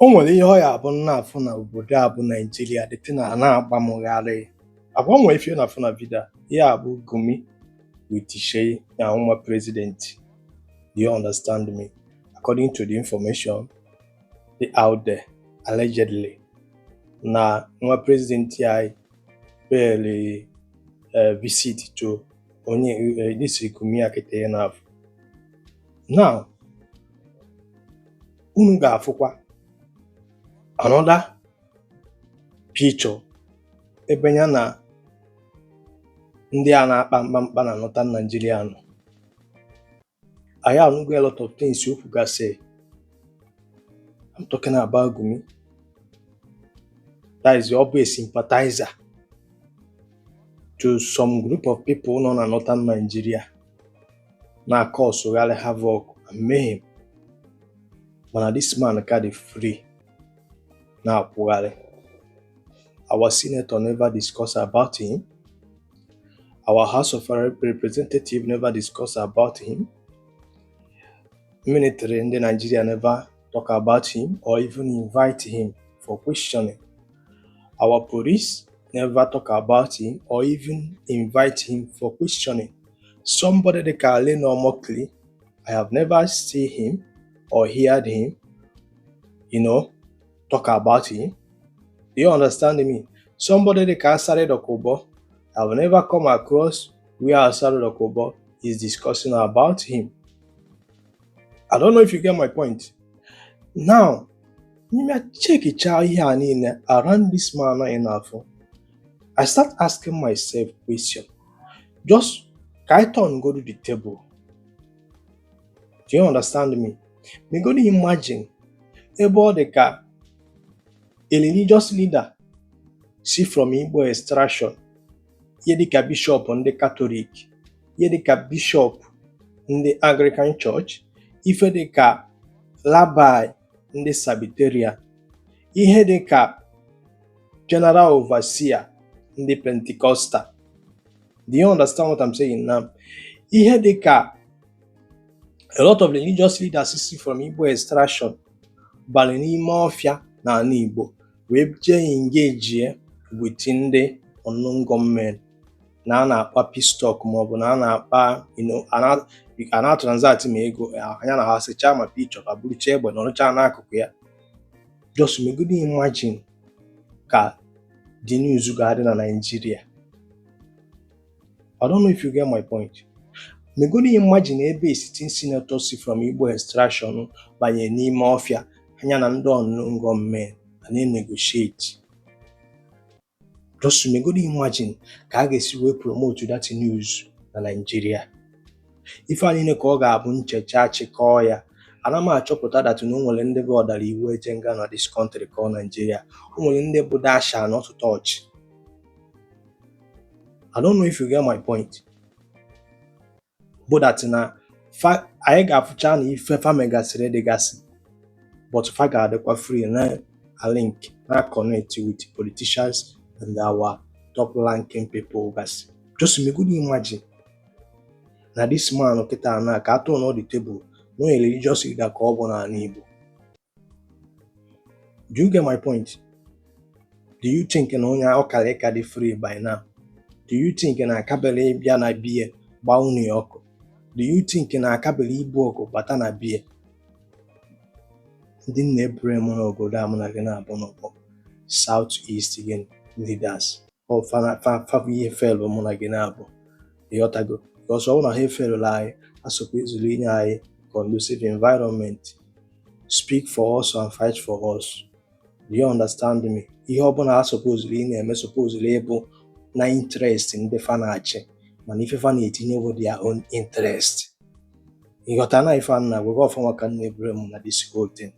O nwere ihe ọ ya abụ m na-afụ na obodo a bụ Naijiria, the thing a na-agba m gharịị. Agwa nwere ife ị na-afụ na video a. Ihe a bụ Gumi with Seyi na nwa president. Do you understand me? According to the information dị out there, allegedly, na nwa president anyị payere visit to onye this Gumi a kịta ị na-afụ. Now, unu ga-afụkwa another picture ebe ya na ndị a na-akpa mkpamkpa na Northern Nigeria nọ. Anyị anụgo a lot of things o kwugasị. I'm talking about Gumi. That is, ọ bụ a sympathizer to some group of people nọ na Northern Nigeria na-akọsụgharị havoc and mayhem. Mana this man ka dị free na-akwụgharị. Our senator never discuss about him. Our House of Representative never discuss about him. Military ndị Nigeria never talk about him or even invite him for questioning. Our police never talk about him or even invite him for questioning. Somebody dịka Reno Omokri, I have never seen him or heard him talk about him. Do you understand me? Somebody dịka Asari Dokubo, I have never come across where Asari Dokubo is discussing about him. I don't know if you get my point. Now, n'ime checkicha ihe a niile around this man ị na-afụ, I start asking myself question. Just ka I turn go to the table. Do you understand me? Megodi imagine ebe ọ dị ka a religious leader si from Igbo extraction, ihe dịka bishop ndị Catholic, ihe dịka bishop ndị Anglican Church, ife dịka rabbi ndị Sabbatarian, ihe dịka general overseer ndị Pentecostal. Do you understand what I'm saying now? Ihe dịka a lot of religious leaders si from Igbo extraction bara n'ime ọfịa n'ala Igbo wee jee engage with ndị unknown gunmen na a na-akpa peace talk, maọbụ na a na-akpa a na-transact ma ego anya na ha sechaa ma picture ka burucha egbe nọrọcha n'akụkụ ya. Just megodi imagine ka the news ga-adị na Nigeria. I don't know if you get my point. Megodi imagine ebe a sitting senator si from Igbo extraction banye n'ime ọfịa anya na ndị unknown gunmen a na-negotiate. Just megodi imagine ka a ga-esi wee promote that news na Nigeria. Ife a niile ka ọ ga-abụ nchecha chịkọọ ya, ana m achọpụta that na o nwere ndị bụ ọdara iwu eje nga na this country called Nigeria. O nwere ndị bụ dasha not to touch. I don't know if you get my point. Bụ that na fa anyị ga-afụcha na ife fa megasịrị dịgasị, but fa ga-adịkwa free na link na connect with politicians and our top ranking people gasị. Just megodi imagine na this man kịta na ka atụ on the table na onye religious leader ka ọ bụ n'ala Igbo. Do you get my point? Do you think na onye ọ kara ịka dị free by now? Do you think na akabere ịbịa na bie gbaa unu ya ọkụ? Do you think na akabere ibu ọgụ bata na bie? Ndị nna ebere m n'obodo a mụ na gị na-abụ n'ọgbọ South East gị leaders ọ fa fa fa bụ ihe felụ mụ na gị na-abụ, ịghọtago? Because ọ bụrụ na ha efelụla anyị, ha sokwa ezuru inye anyị conducive environment, speak for us and fight for us. Do you understand me? Ihe ọbụla ha supposed ị na-eme supposed ịbụ na interest ndị fa na-achị, mana ife fa na-etinye bụ their own interest. Ịghọta na ife a na-agwa gị ọfụma ka m na-ebere m na this whole thing.